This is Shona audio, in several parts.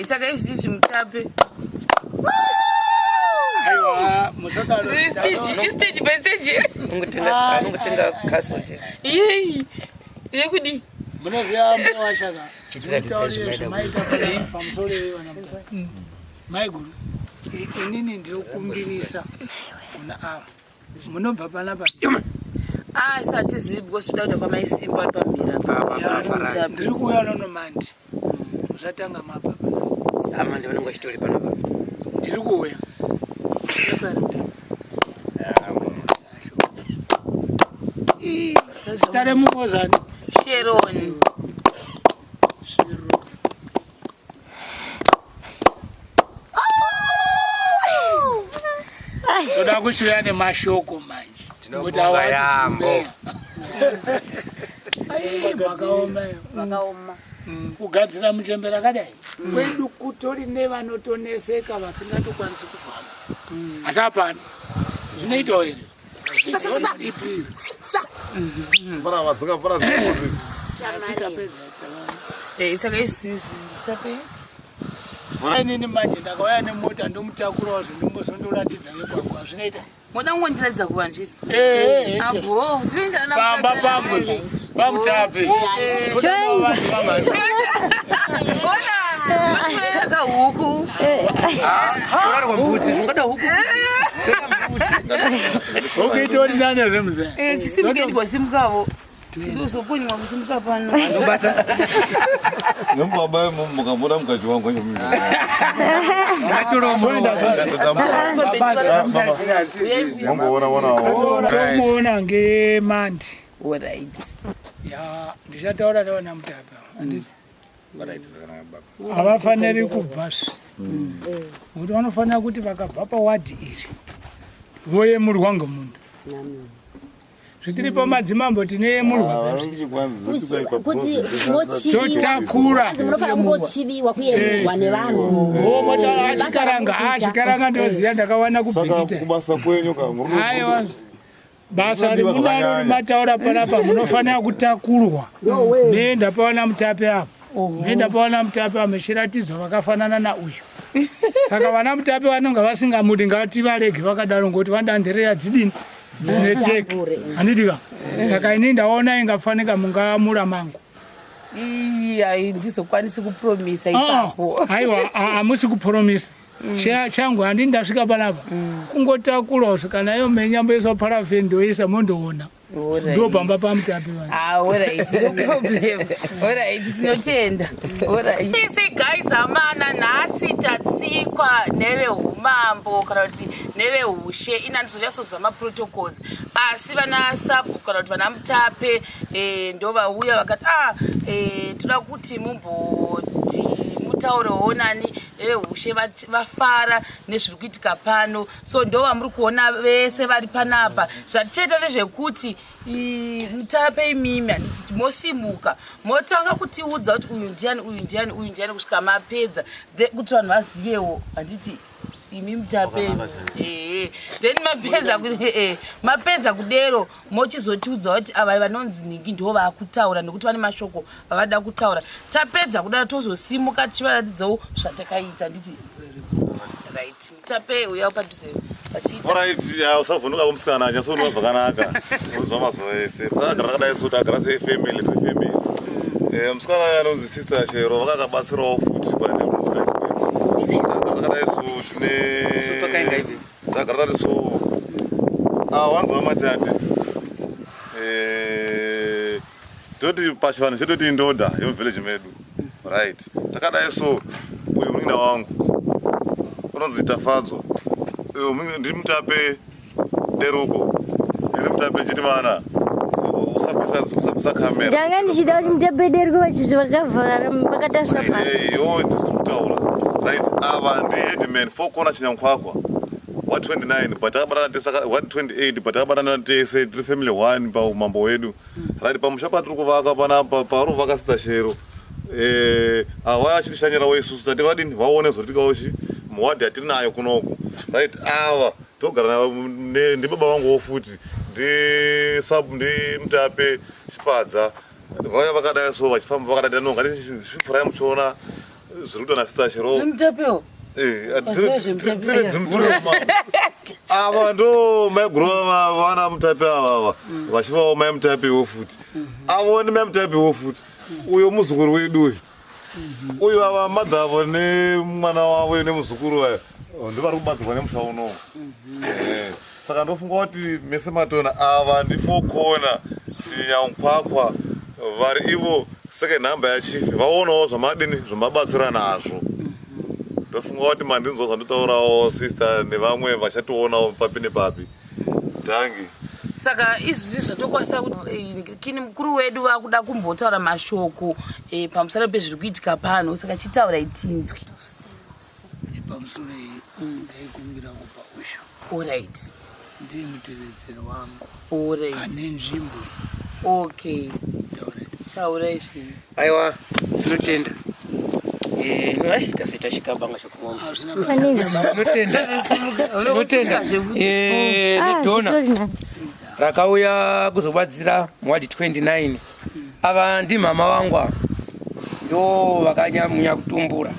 Saka izvi mutape. Aiwa, musadaro. Stage, stage by stage. Ungotenga ungotenga castle chete. Yei. Yekudi. Munoziva mbuya washaka. Chitiratidza Mutaurire zvimaida zvamaita pana pamusoro yevana mutare. Maiguru, inini ndiri kukumbirisa kuna ava. Munobva panapa. Ah, satizivi because toda kuda kwamaisimba vari pamhira. Ya, Ndiri kuuya nonomandi. Musatanga mabva panapa. Amandi vanenge vachitori panapa. Ndiri kuuya. Zita remumozani. Sharon. Toda kuchiuya nemashoko manje. Kuti Tinobonga awati yaambo. tumeya. Ai, Makaoma. Vakaoma. Kugadzira muchembere akadai kwedu kutori nevanotoneseka vasingatokwanisi kufamba, asi hapana zvinoitawo here. Ipi? Mvura vadzoka mvura dzikuzi. Asi tapedza. Eh, saka izvi mutape. Inini manje ndakauya nemota, ndomutakurawo zvendombozondoratidza vekwangu, hazvinoita. Moda kungondiratidza kuvanhu chete. Eh, eh, Abo, zvinda pamba pangu pamutape. Ona, motwera huku. Urarwa mbudzi, zvingada huku. Ukuitori nani zvemuzaya? Eh, chisimuke ndigosimukawo. Ndozoponywa kusimuka pano. Nemubaba mukamboda mukadzi wangu. Momboona onawo. Tomuona ngemandi. Alright. Ya, ndichataura nevana mutape, handiti havafaniri kubva nekuti vanofanira kuti vakabva pawadhi iri voyemurwa ngemuntu. Zvitiri pamadzimambo tinoyemurwa. Kuti mochiviwa. Totakura. Hanzi munofanira kungochiviwa, kuyemurwa nevanhu. Mota achikaranga, achikaranga, ndoziva ndakawana Saka kubhikita. kubasa kwenyu ka Aiwa, basa rimunaro rimataura panapa, munofanira kutakurwa meenda pawana mutape apo, meenda pawana mutape apo, mechiratidzwa vakafanana nauyu. Saka vana mutape vanonga vasingamudi, ngativarege vakadaro, ngokuti vanoda nherera dzidini, dzinetseke, handitika? Saka ini ndaona ingafanika mungamura mangu. Iya, ndizokwanisi kupromisa ipapo. Aiwa, hamusi kupromisa. Changu handi ndasvika panapa kungotakurawo kana iyo menyamboiswa parafeni, ndoisa mondoona, ndo pamba pamutape vanhu. Ah, alright, no problem. Alright, tinotenda. Alright. Isi guys, amana, nhasi tatsikwa neveumambo kana kuti neveushe. Ina ndizonyatsoziva maprotocols, asi vana sabhuku kana kuti vana mutape ndo vauya vakati, ah, toda kuti mumboti mutaurewo nani neveushe, vafara nezviri kuitika pano. So ndo vamuri kuona vese vari panapa. Zvatichaita ndezvekuti mutape imimi, handiti, mosimuka motanga kutiudza kuti uyu ndiani, uyu ndiani, uyu ndiani, kusvika mapedza, kuti vanhu vazivewo, handiti? Imi mutape, ehe, then mapedza mapedza kudero, mochizotiudza kuti ava vanonzi ningi, ndo vaakutaura nekuti vane mashoko avada kutaura. Tapedza kudaro, tozosimuka tichivaratidzawo zvatakaita, handiti? Right, mutape, uya padhuze vachiita. Alright, ya, usavhunduka kumusikana, nyatsoonwa zvakanaka. Unzwa mazuva ese. Takagara takadai so, tagara sefamily, tiri family. Musikana uyu anonzi Sister Shero, vakakabatsirawo futi pane Tagara takadai so tine Pakainga ivi. Tagara tari so. Ah, wanzwa matate. Toti pachivanhu chedu toti indoda yemuvillage medu. Right. Takadai so, uyu munin'ina wangu unonzi Tafadzwa. Uyu ndiri mutape Deruko. Ndiri mutape Chitimana. Usabvisa kamera. Ndanga ndichida kuti mutape Deruko vachizvi vakavhara vakatarisa pasi. Iwo ndiri kutaura. Right, ava ndi headman Four Corner Chinyankwakwa. Wa 29, but takabatana tese wa 28, but takabatana tese tiri family one paumambo hwedu. Right, pamusha patiri kuvaka panapa, pauri kuvaka Sister Shero. Ava achitishanyirawo isusu, tati vadini vaone zvotikawo chi muwadhi yatiri nayo kunoku. Right, ava togara navo ndibaba vanguwo futi, ndi sub, ndi mutape Chipadza. Vauya vakadai so, vachifamba vakadai, no, ngati zvivhurai muchiona. Zviri kuita nasista Shero. Mutapewo. Eh, tiri dzimuturo ava ndo maiguru vana mutape ava ava vachivawo mai mutapewo futi avo ndi mai mutapewo futi uyo muzukuru wedu uyu uyu ava madhavo nemwana wavo nemuzukuru vaya ndovari kubatsirwa nemusha unowu. Saka ndofunga kuti mese matona ava ndifokona Chinyankwakwa vari ivo second number yachief vaonawo zvamadini zvamabatsira nazvo. Ndofunga kuti mandinzwa zvandotaurawo sister nevamwe vachationawo papi nepapi. Dangi. Saka izvi zvatokwanisa kuti kini mukuru wedu vakuda kumbotaura mashoko pamusoro pezviri kuitika pano, saka chitaurai tinzwi. Pamusoro ndaikumbira kupa uyu. Alright. Ndiye mutevedzeri wangu. Alright. Ane nzvimbo. Okay. Taurai. Aiwa, tinotenda. Tasoita chikabanga chokumombe. Tinotenda. Tinotenda. Nedhona rakauya kuzobatsira muwadi 29. Ava ndimama wangu ava. Ndo vakanyamunya kutumbura.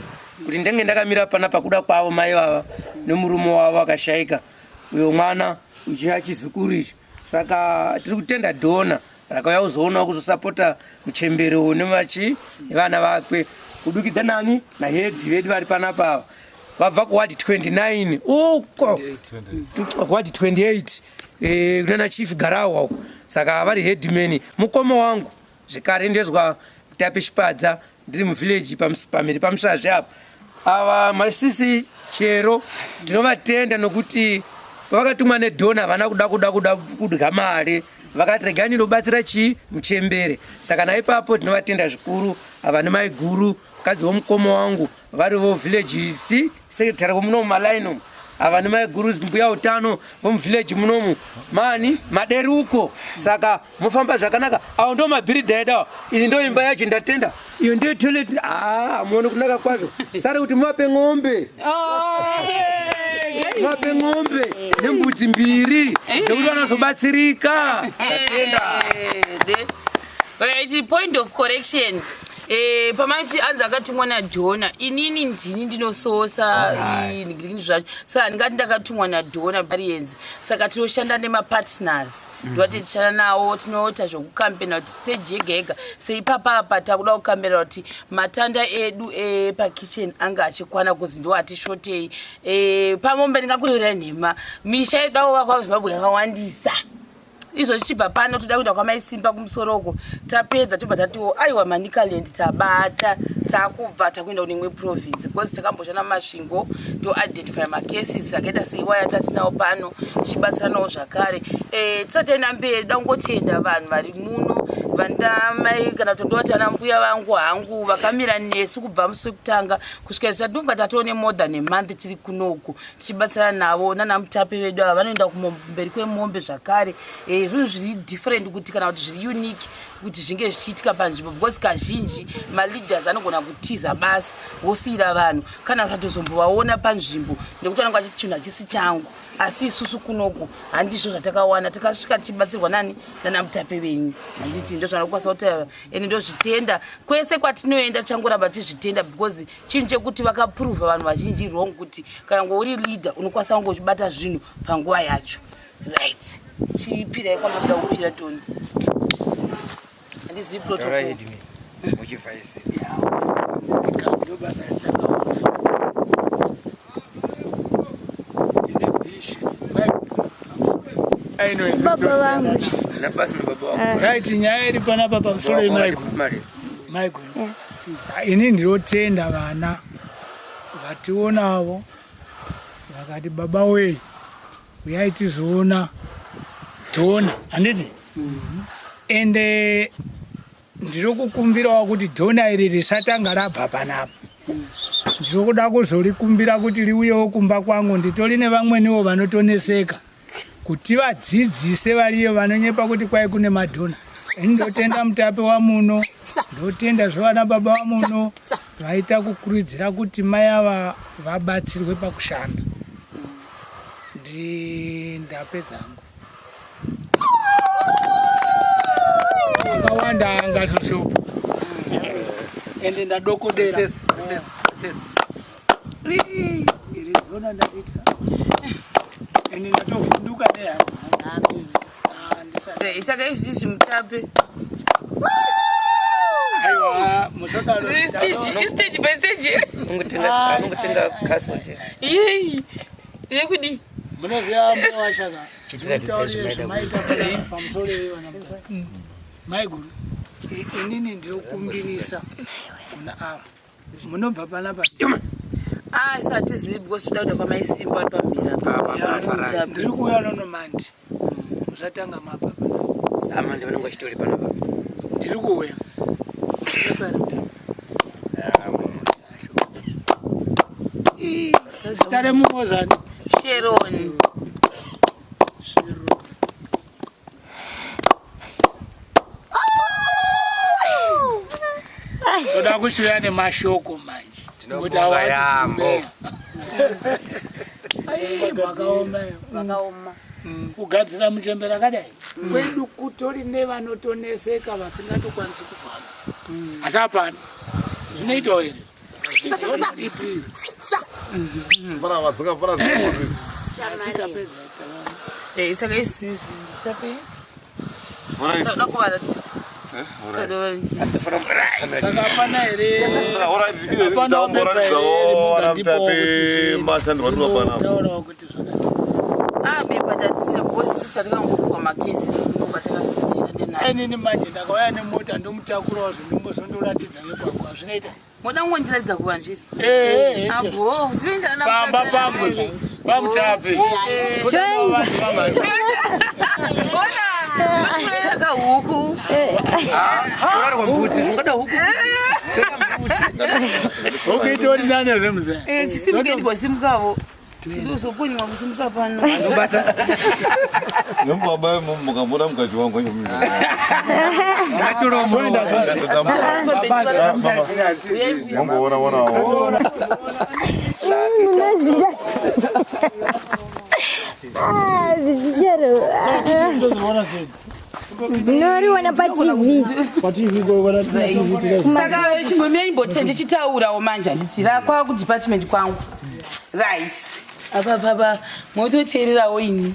Kuti ndenge ndakamira panapa kuda kwavo mai vava nemurume wavo akashaika. Uyo mwana uchiya chizukuru ichi. Saka tiri kutenda dhona rakauya kuzoonawo kuzosapota muchembere uyu nevachi nevana vakwe kudukidza nani nahedhi vedu vari panapa ava vabva kuwadi 29 uko kuwadi 28 kunana chief Garawa uko. Saka vari headman mukoma wangu zvekare ndezwa Tape Chipadza ndiri muvillage pamhiri paMusvazve apa. Ava masisi chero tinovatenda nokuti pavakatumwa nedhona havana kuda kuda kuda kudya mari, vakati regai ndinobatsira chii muchembere. Saka naipapo tinovatenda zvikuru. Ava nemaiguru mukadzi womukoma wangu varivo village c secretary vomunomu malaini umu. Ava nemaiguru mbuya utano vomuvillage munomu mani maderuko. Saka mofamba zvakanaka. Awo ndo mabhiridha edu awa. Iyi ndo imba yacho ndatenda. Iyo ndiyo toilet. Muone kunaka kwazvo. Sare kuti muvape ng'ombe. Muvape ng'ombe nembudzi mbiri dzekuti vanozobatsirika. Ndatenda. Right, point of correction. Pamati anzi akatumwa naDhona, inini ndini ndinososa ngirini zvacho. Saka ndingati ndakatumwa naDhona Barienzi. Saka tinoshanda nemapartners. Ndovati tichishanda nawo, tinoita zvekukampena kuti stage yega yega. Seipapa apa takuda kukampena kuti matanda edu epakitchen anga achikwana kuzi ndo atishotei. Pamombe ndingakurevera nhema. Misha yedu avo Zimbabwe yakawandisa. Izvo tichibva pano toda kuenda kwamaisimba kumusoro uko. Tapedza tobva tatiwo aiwa Manicaland tabata, takubva takuenda kune imwe province because takamboshanda muMasvingo to identify macases akaita seiwaya tatinawo pano tichibatsiranawo zvakare. Tisati taenda mberi da kungotenda vanhu vari muno vandamai kana kuti ndovati ana mbuya vangu hangu vakamira nesu kubva musi wekutanga kusvika izvi tatinonga tatoone more than a month tiri kunoku tichibatsirana navo nana mutape vedu ava vanoenda kumberi kwemombe zvakare. Zvinhu zviri different kuti kana kuti zviri unique kuti zvinge zvichiitika panzvimbo because kazhinji maleaders anogona kutiza basa vosiira vanhu kana asatozombovaona panzvimbo nekuti vanenge vachiti chinhu hachisi changu. Asi isusu kunoku handizvo zvatakawana, takasvika tichibatsirwa nani nana mutape venyu. Handiti ndo zvanokwanisa kutaura ende ndozvitenda kwese kwatinoenda tichangoramba tichizvitenda because chinhu chekuti vakaprova vanhu vazhinji wrong kuti kana ngo uri leader unokwanisa kunge uchibata zvinhu panguva yacho. Right, chipirai kwamakuda kupira Tony. Handizivi protocol. Muchivhaisi. Ndo basa richakaona. Ndine bishop. Baba vangu. Nabasi nababa wako. Right, nyaya iri panapa pamusoro yemaiguru. Maiguru. Ini ndinotenda vana vationavo vakati baba wei uyai tizoona dhona, handiti? Ende ndinokukumbirawo kuti dhona iri risatanga rabva panapa. Ndinokuda kuzorikumbira kuti riuyewo kumba kwangu, nditori nevamweniwo vanotoneseka kuti vadzidzise variyo vanonyepa kuti kwai kune madhona. Ini ndotenda mutape wamuno, ndotenda zvevana baba vamuno vaita kukurudzira kuti mai ava vabatsirwe pakushanda. Ndapedza hangu. Akawanda anga zvishopo. Ende ndadokodera. Iri ndona ndaita. Ende ndatovhunduka nehama. Ah, Saka izvi zvimutape. Aiwa, musadaro. Stage by stage. Unongotenga castle chete. Yei. Yekudi. Munoziva mbuya washaka. Chitiratidza Mutaurire zvimaida zvamaita pamusoro yevana mutare. Maiguru, inini ndiri kukumbirisa kuna ava. Munobva panapa. Ah, satizivi because toda kuda kwamaisimba vari pamhira. Ya, ndiri kuuya nonomandi. Musatanga mapa panapa. Amandi vanenge vachitori panapa. Ndiri kuuya. Zita remumozani. Sharon. Toda kuchiuya nemashoko manje. Kuti Tinobonga awati yaambo. tumeya. Ai, makaoma. Vakaoma. Kugadzira muchembere akadai kwedu kutori nevanotoneseka vasingatokwanisi kufamba, asi hapana zvinoitawo here? Ipi? Pana vadzoka pana dzimbuzi. Asi tapedza. Eh, saka izvi zvimutape. Alright. Toda kuvaratidza. Eh, Toda alright. kuvaratidza. Asi tofanira Saka hapana here? Saka alright, izvi Hapana tamboratidzawo vana ndipo mutape kuti mashandirwo atinopa panapa. tinotaurawo kuti zvakati. Ah, bepa tatisina because isusu tatikangopuwa makesi kuno kwatakazviti tishande nayo. Inini manje ndakauya nemota ndomutakurawo zvindombozondoratidza vekwangu hazvinoita. Moda kungondiratidza kuvanhu chete. Eh, eh, Abo, zvinoenderana pamba pangu pamutape. Ona, unotoera kahuku. Kurarwa mbudzi, zvingada huku. Ukuitori nani zvemuzaya? Eh, chisimuke ndigosimukawo. Ndozoponywa kusimuka pano. Nemubaba mukamboda mukadzi wangu Ngatoro muroora. Mumboona onawo. Munozvida. Ah, zvichero. Ndinoriona paTV. Saka chimbomira imbote ndichitaurawo manje handiti rakwa kudepartment kwangu. Right. Apa papa mototeererawo ini.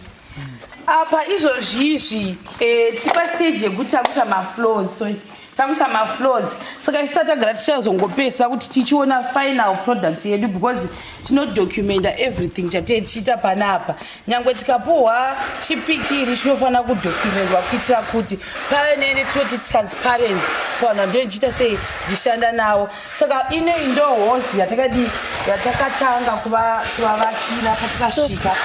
Apa izvozvizvi tiri pastage yekuti takuisa mafloors, sorry. Takuisa mafloors. Saka isu tatagara tichazongopesa kuti tichiona final product yedu because tinodocumenta everything chatee tichiita panapa. Nyangwe tikapuhwa chipikiri chinofanira kudocumentwa kuitira kuti pave nene tinoti transparency kuvanhu vandinenge ndichiita sei ndichishanda navo. Saka inei ndo hozi yatakadii yatakatanga kuvavakira patakasvika.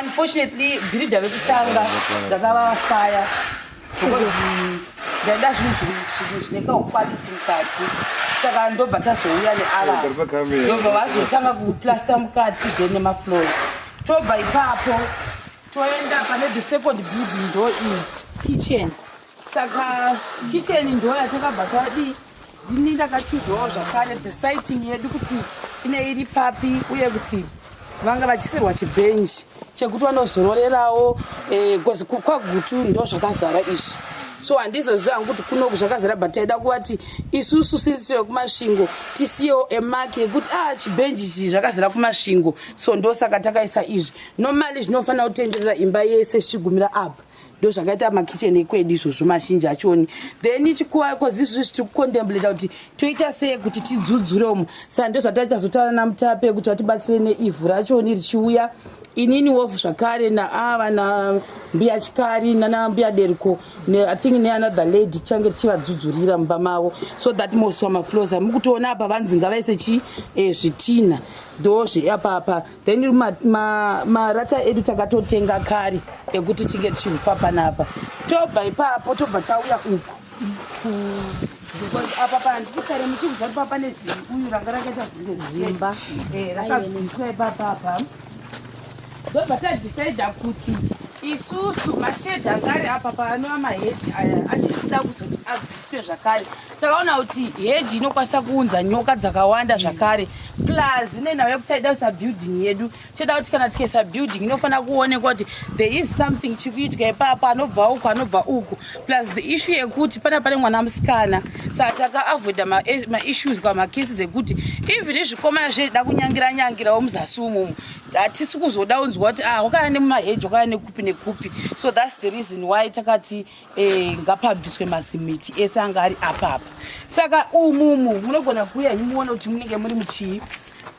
Unfortunately bhiridha vekutanga ndakavafaya because ndaida zvinhu zvine kauquality mukati. Saka ndobva tazouya neava, Tarisa camera. ndobva vazotanga kuplasta mukati then nemafloors. Tobva ipapo toenda pane the second building, ndo iyi kitchen. Saka kitchen ndo yatakabva tadii, ndini ndakachuzawo zvakare the siting yedu kuti ine iri papi uye kuti vanga vachisirwa chibhenji chekuti vanozororerawo, because kwaGutu ndo zvakazara izvi. So handizoziva hangu kuti kunoku zvakazara, but taida kuvati isusu sisi vekuMasvingo tisiyewo emark yekuti a chibhenji ichi zvakazara kuMasvingo. So ndosaka takaisa izvi. Normally zvinofanira kutenderera imba yese zvichigumira apa. Ndo zvakaita makicheni ekwedu izvozvo mazhinji achoni. Then chikuva cause izvozvi tiri kucontemplata kuti toita sei kuti tidzudzure umu. Saka ndo zvataichazotaura naMutape kuti vatibatsire neivhu rachoni richiuya. Inini wofu zvakare naava nambuya Chikari nana mbuya Deriko I think neanother lady tichange tichivadzudzurira mumba mavo so that most wamafloors amukutoona apa vanzi ngavaise chi zvitinha ndo zveapapa. Then marata edu takatotenga kare ekuti tinge tichirufa panapa. Tobva ipapo tobva tauya uku because apa pandikare muchibva pa pane ziuyu ranga rakaita zinge zimba, rakabviswa ipapa apa. Ndobva tadhisaidha kuti Isusu mashedhi anga ari apa paanova maheji aya achiri kuda kuzoti abviswe zvakare. Takaona kuti heji inokwanisa kuunza nyoka dzakawanda zvakare, plus nenhau yekuti taida kuisa building yedu. Cheda kuti kana tikaisa building inofanira kuonekwa kuti there is something chiri kuitika ipapo, anobva uku, anobva uku, plus the issue yekuti pana pane mwana musikana. Saka takaavoida maissues kana macases ekuti even zvikomana zveida kunyangira nyangirawo muzasi umumu, hatisi kuzoda unzwa kuti ah, wakaya nemumaheji, wakaya nekupi nekupi. So that's the reason why takati ngapabviswe mazimiti ese anga ari apapa. Saka umumu munogona kuuya muone kuti munenge muri muchii.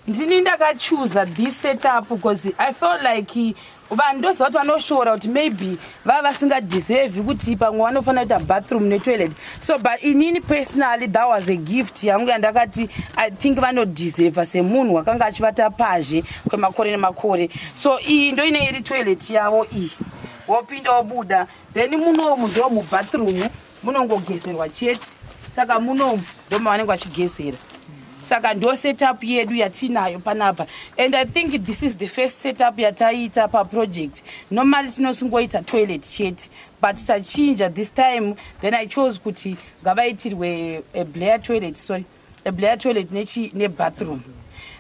Ndini ndakachuza this setup because I felt like vanhu, ndoziva kuti vanoshora kuti maybe vava vasingadeservi kuti pamwe vanofanira kuita bathroom netoilet. So, but inini personally, that was a gift yangu yandakati I think vanodeserva semunhu wakanga achivata pazhe kwemakore nemakore. So iyi ndo ine iri toilet yavo iyi, wopinda wobuda. Then munomu ndo mubathroom, munongogezerwa chete. Saka munomu ndo mavanenge vachigezera. Saka ndo setup yedu yatinayo panapa, and I think this is the first setup yataiita paproject. Normally tinosingoita toilet chete, but tachinja this time. Then I chose kuti ngavaitirwe a blair toilet, sorry, a blair toilet nebathroom.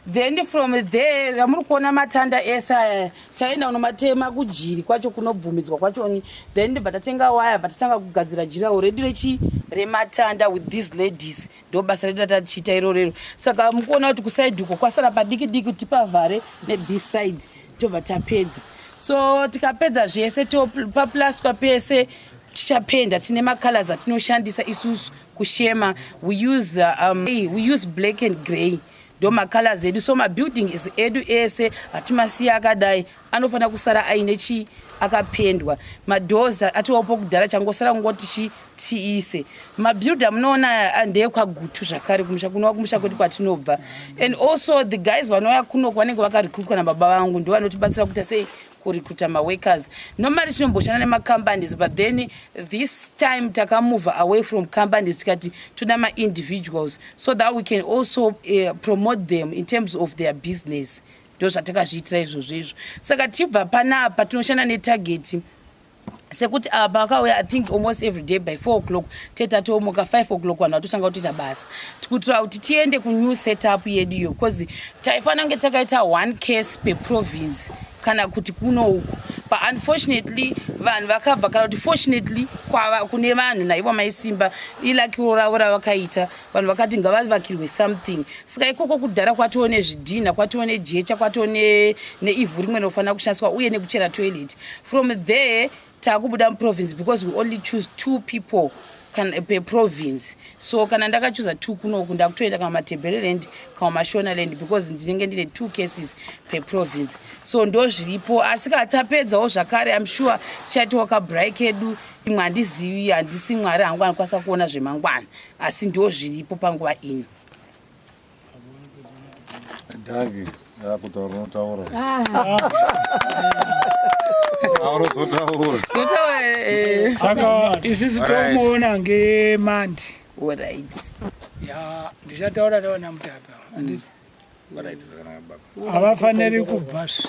Then from there, zvamuri kuona matanda ese aya, taenda kunomatema kujiri kwacho kunobvumidzwa kwachoni. Then ndibva tatenga waya, bva tatanga kugadzira jirawo redu rechi rematanda with these ladies. Ndo basa redu ratatichiita irorero. Saka mukuona kuti kuside uko kwasara padiki diki kuti tipavhare nethis side, tobva tapedza. So tikapedza zvese, paplastwa pese, tichapenda. Tine macolors atinoshandisa isusu kushema. We use black and grey, ndo macolors edu. So mabuildings edu ese hatimasiya akadai, anofanira kusara aine chi akapendwa. Madoors atiwapo kudhara, changosara kungoti chi tiise. Mabuilder munoona ndeyekwaGutu zvakare, kumusha kunova kumusha kwedu kwatinobva. And also the guys vanouya kunoku vanenge vakarecruitwa nababa vangu, ndo vanotibatsira kuita sei, kurecruita maworkers. Normally tinomboshanda nemacompanies, but then this time takamove away from companies, tikati toda maindividuals so that we can also promote them in terms of their business. Ndo zvatakazviitira izvozvo izvo. Saka tibva panapa, tinoshanda netarget sekuti apa vakauya, I think, almost every day by 4 o'clock, tetatomuka 5 o'clock, vanhu vatotanga kutoita basa kuitira kuti tiende kunew setup yedu iyo, because taifanira kunge takaita one case per province kana kuti kuno uku. But unfortunately vanhu vakabva, kana kuti fortunately kwava kune vanhu naivo maisimba ilakiro ravo ravakaita, vanhu vakati ngavavakirwe something. Saka ikoko kudhara kwatoo nezvidhina, kwatoo nejecha, kwatoo neivhu rimwe rinofanira kushandiswa uye nekuchera toilet. From there taakubuda muprovince because we only choose two people per province. So kana ndakachuza two kunoku, ndakutoenda kana Matebeleland kana Mashonaland because ndinenge ndine two cases per province. So ndo zviripo. Asi kana tapedzawo zvakare, I'm sure tichaitawo kabraai kedu imwe. Handizivi, handisi Mwari hangu anokwanisa kuona zvemangwana, asi ndo zviripo panguva ino. Dhangi akutaura, unotaura, aunozotaura. Totaura. Saka isisi tomuona ngemandi. Alright. Ya, ndichataura nevana Mutapa, handiti havafaniri kubvasi,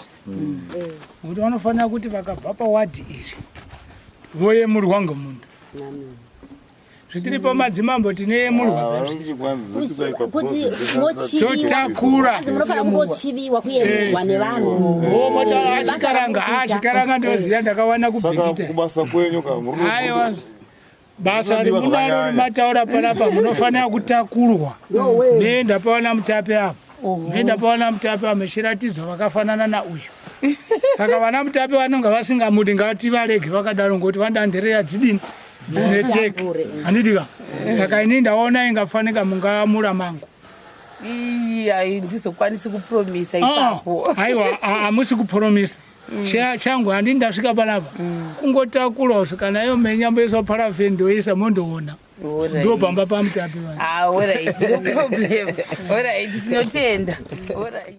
nokuti vanofanira kuti vakabva pawadhi iri voyemurwa ngemunhu. Zvitiri pamadzimambo tineyemurwa. Kuti mochiviwa. Totakura. Hanzi munofanira kungochiviwa, kuyemurwa nevanhu. Achikaranga, achikaranga, ndoziva ndakawana Saka kubhekita. Kubasa kwenyu ka Aiwa, basa Munodiwa rimunaro zvakanyanya. rimataura panapa, munofanira kutakurwa meenda pawana Mutape apo, meenda pawana Mutape apo, mechiratidzwa vakafanana nauyu. Saka vana Mutape vanonga vasingamudi, ngativarege vakadaro, ngokuti vanoda nherera dzidini, dzinetseke, handitika? Saka ini ndaona ingafanika mungamura mangu. Iya, ndizokwanisi kupromisa ipapo. Aiwa, hamusi kupromisa. Changu handini ndasvika panapa kungotakurawo kana iyo menyamboiswa parafeni, ndoisa mondoona ndo pamba paMutape vanhu. Ah, alright, no problem. Alright, tinotenda. Alright.